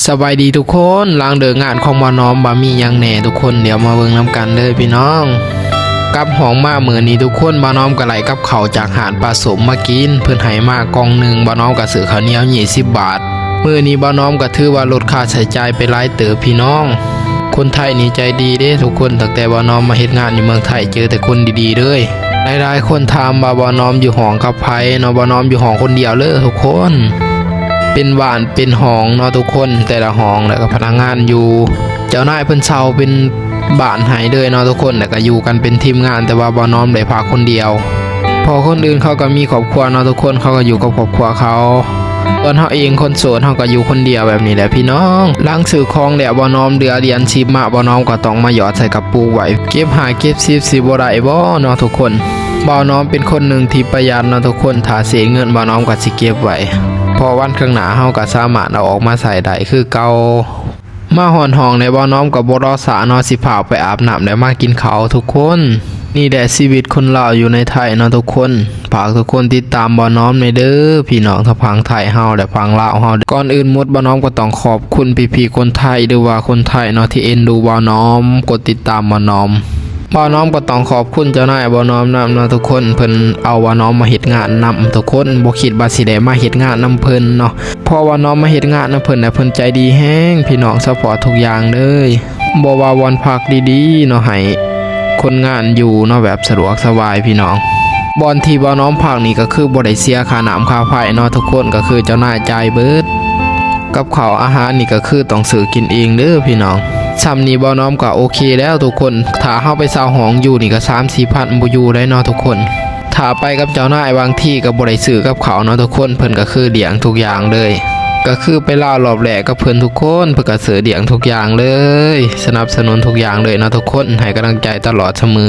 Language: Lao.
ສະບາຍດີທຸກຄົນ, ຫຼັງເລີກງານຂອງບ່າວນ້ອມວ່າມີຫຍັງແດ່ທຸກຄົນ, ດຽວມາເບິ່ງນຳກັນເດີພີ່ນ້ອງ. ກັບຫ້ອງມາມື້ນີ້ທຸກຄົນ, ບ່າວນ້ອມກໍໄດ້ກັບເຂົ້າຈາກຮ້ານປາສົມມາກິນ, ເພິ່ນໃຫ້ມາກ່ອງໜຶ່ງ, ບ່າວນ້ອມກໍຊື້ເຂົ້າໜຽວ ຊາວບາດ. ມື້ນີ້ບ່າວນ້ອມກໍຖືວ່າລົດຄ່າໃຊ້ຈ່າຍໄປຫຼາຍເຕີບພີ່ນ້ອງ. ຄົນໄທນີ້ໃຈດີເດ້ທຸກຄົນ, ຕັ້ງແຕ່ບ່າວນ້ອມມາເຮັດງານຢູ່ເມືອງໄທ ເຈີແຕ່ຄົນດີໆເລີຍ. ຫຼາຍໆຄົນຖາມວ່າບ່າວນ້ອມຢູ່ຫ້ອງກັບໃຜເນາະ, ບ່າວນ້ອມຢູ່ຫ້ອງຄົນດຽວເລີຍທຸກຄົນ. ເປັນບ້ານເປັນຫ້ອງເນາະທຸກຄົນ, ແຕ່ລະຫ້ອງ ແລ້ວກໍພະນັກງານຢູ່. ເຈົ້ານາຍເພິ່ນເຊົ່າເປັນບ້ານໃຫ້ເລີຍເນາະທຸກຄົນ, ແລ້ວກໍຢູ່ກັນເປັນທີມງານ, ແຕ່ວ່າບ່າວນ້ອມໄດ້ພັກຄົນດຽວ. ເພາະຄົນອື່ນເຂົາກໍມີຄອບຄົວເນາະທຸກຄົນ, ເຂົາກໍຢູ່ກັບຄອບຄົວເຂົາ. ສ່ວນເຮົາເອງຄົນໂສດ ເຮົາກໍຢູ່ຄົນດຽວແບບນີ້ແຫຼະພີ່ນ້ອງ. ຫຼັງຊື້ຂອງແລ້ວ ບ່າວນ້ອມເຫຼືອຫຼຽນສິບມາ, ບ່າວນ້ອມກໍຕ້ອງມາຫຍອດໃສ່ກະປຸກໄວ້, ເກັບຫ້າເກັບສິບຊິບໍ່ໄດ້ບໍ່ເນາະທຸກຄົນ. ບ່າວນ້ອມເປັນຄົນໜຶ່ງທີ່ປະຢັດເນາະທຸກຄົນ, ຖ້າເສດເງິນບ່າວນ້ອມກໍຊິເກັບໄວ້, ເພາະວັນຂ້າງໜ້າເຮົາກໍສາມາດເອົາອອກມາໃຊ້ໄດ້ຄືເກົ່າ. ມາຮອດຫ້ອງແລ້ວ ບ່າວນ້ອມກໍບໍ່ລໍຊ້າເນາະ, ຊິພາໄປອາບນ້ຳແລ້ວມາກິນເຂົ້າທຸກຄົນ. ນີ້ແຫຼະຊີວິດຄົນລາວຢູ່ໃນໄທເນາະທຸກຄົນ. ຝາກທຸກຄົນຕິດຕາມບ່າວນ້ອມແດ່ເດີ ພີ່ນ້ອງທັງຝັ່ງໄທເຮົາ ແລະ ຝັ່ງລາວເຮົາ. ກ່ອນອື່ນໝົດ ບ່າວນ້ອມກໍຕ້ອງຂອບຄຸນພີ່ໆຄົນໄທ ຫຼືວ່າຄົນໄທເນາະ ທີ່ເອັນດູບ່າວນ້ອມ, ກົດຕິດຕາມບ່າວນ້ອມ. ບ່າວນ້ອມກໍຕ້ອງຂອບຄຸນເຈົ້ານາຍບ່າວນ້ອມນຳເນາະທຸກຄົນ, ເພິ່ນເອົາບ່າວນ້ອມມາເຮັດງານນຳທຸກຄົນ, ບໍ່ຄິດວ່າຊິໄດ້ມາເຮັດງານນຳເພິ່ນເນາະ. ເພາະວ່ານ້ອງມາເຮັດງານນຳເພິ່ນແລ້ວ ເພິ່ນໃຈດີແຮງພີ່ນ້ອງ, ຊັບພອດທຸກຢ່າງເລີຍ. ບໍ່ວ່າບ່ອນພັກດີໆເນາະ, ໃຫ້ຄົນງານຢູ່ເນາະ ແບບສະດວກສະບາຍພີ່ນ້ອງ. ບ່ອນທີ່ບ່າວນ້ອມພັກນີ້ກໍຄືບໍ່ໄດ້ເສຍຄ່ານ້ຳຄ່າໄຟເນາະທຸກຄົນ, ກໍຄືເຈົ້ານາຍຈ່າຍເບິດ. ກັບເຂົ້າອາຫານນີ້ກໍຄືຕ້ອງຊື້ກິນເອງເດີພີ່ນ້ອງ. ຊ່ຳນີ້ບ່າວນ້ອມກໍໂອເຄແລ້ວທຸກຄົນ. ຖ້າເຮົາໄປເຊົ່າຫ້ອງຢູ່ນີ້ກໍສາມສີ່ພັນ ບໍ່ຢູ່ໄດ້ເນາະທຸກຄົນ. ຖ້າໄປກັບເຈົ້ານາຍບາງທີກໍບໍ່ໄດ້ຊື້ກັບເຂົ້າເນາະທຸກຄົນ, ເພິ່ນກໍຄືລ້ຽງທຸກຢ່າງເລີຍ. ກໍຄືໄປລາວລອບແລກກັບເພິ່ນທຸກຄົນ, ເພິ່ນກໍຊື້ລ້ຽງທຸກຢ່າງເລີຍ, ສະໜັບສະໜູນທຸກຢ່າງເລີຍເນາະທຸກຄົນ, ໃຫ້ກຳລັງໃຈຕະຫຼອດສະເໝີ.